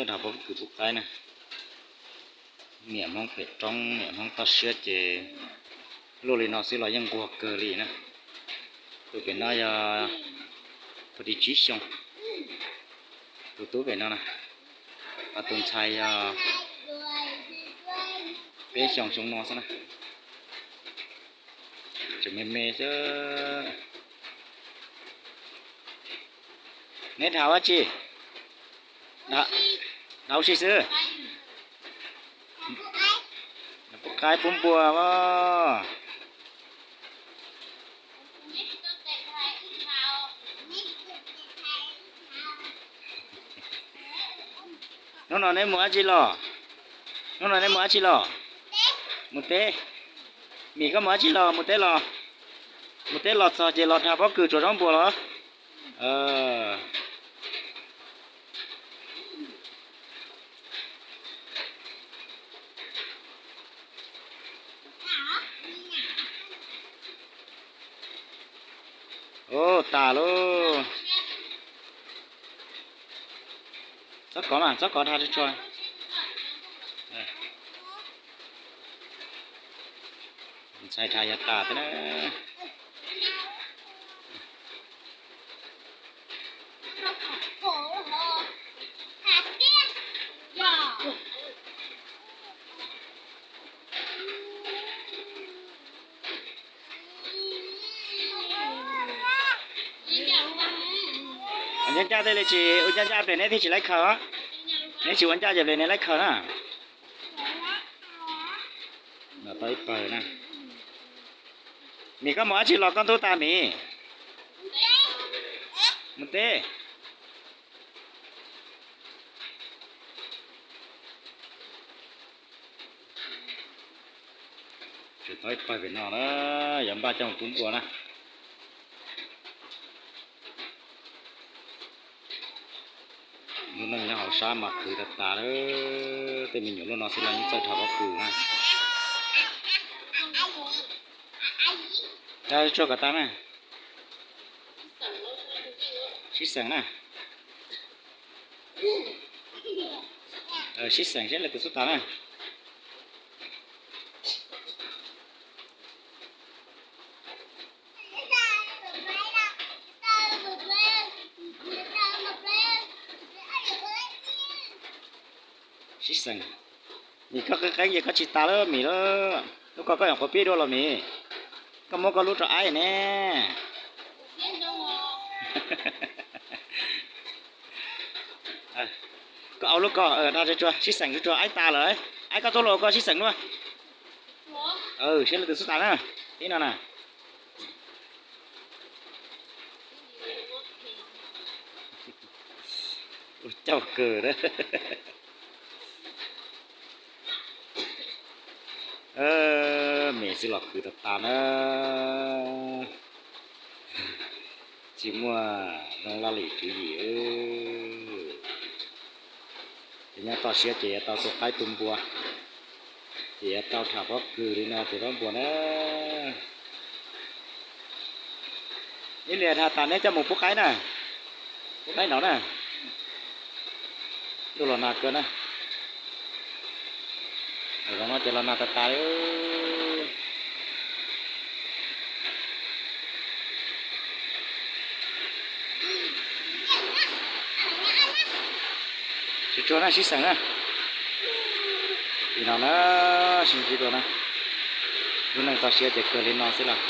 Dhos pob kws pub qaib na. Niam Hmoob pem roob, niam Hmoob toj siab ces luaj li no xwb los yeej nquag kawg li na. Tus pem no yog phaum di tsib xyoo, tus tub pem no na, ho tus ntxhais yog peb xyoo xyoo no xwb na. Tseem me me xwb. Neb dhos ua tsi? Dhos ua si xwb. Pub qaib pub npua os. Hnub no neb mus dab tsi los? Hnub no neb mus dab tsi los? Mus teb. Mim, koj mus dab tsi los? Mus teb los? Mus teb los txog ces los dhos pob kws tsuav zaub npua los? Ua tas lauj. Txhob kov mas, txhob kov, dhos tsuag tsuag. Ntxhais dhos yuav tas thiab na. Ua ncaj ncaj tej li tsis ua ncaj ncaj pem neb thiaj tsis laib khaws. Neb tsis ua ncaj ces pem neb laib khaws na. Tau ib pawg na. Mim, koj mus dab tsi los koj ntub tas Mim? Mus teb. Tsis tau ib pawg pem no na, yuav npaj coj mus pub npua na. Lub neej nyob hauv sab mas khwv tas tas lawm, tej me nyuam lub no xwb los yeej txawj dhos pob kws na. Tsuag kom tas na. Sib xeem na. Sib xeem seb leej twg xub tas na. Sib xeem. Mim, koj qeeb qeeb ces koj tsis tas lawm Mim lauj. Lub ko koj yuav quav pib dua los Mim? Koj muab koj lub rau aib ne. Koj au lub ko, dhos tsuag tsuag, sib xeem tsuag tsuag, aib tas lawm. Aib, koj tuaj los koj sib xeem dua. Seb leej twg xub tas na. Ib no na. Ua cauj kawg na. Mim xwb los khwv tas tas na. Tsis muaj zoo laj lim tswv yim. Ces nyob toj siab ces yuav tau tu qaib tu npua, ces yuav tau dhos pob kws li no ces pob npua na. Ib pliag dhos tas neb coj mus pub qaib na, pub qaib nov na. Ntuj los nag kawg na. Zoo no ces los nag tas tas li. Tsuag tsuag na, sib xeem na. Li no na, sib ntsib dua na. Lub neej toj siab ces kawg li no xwb los.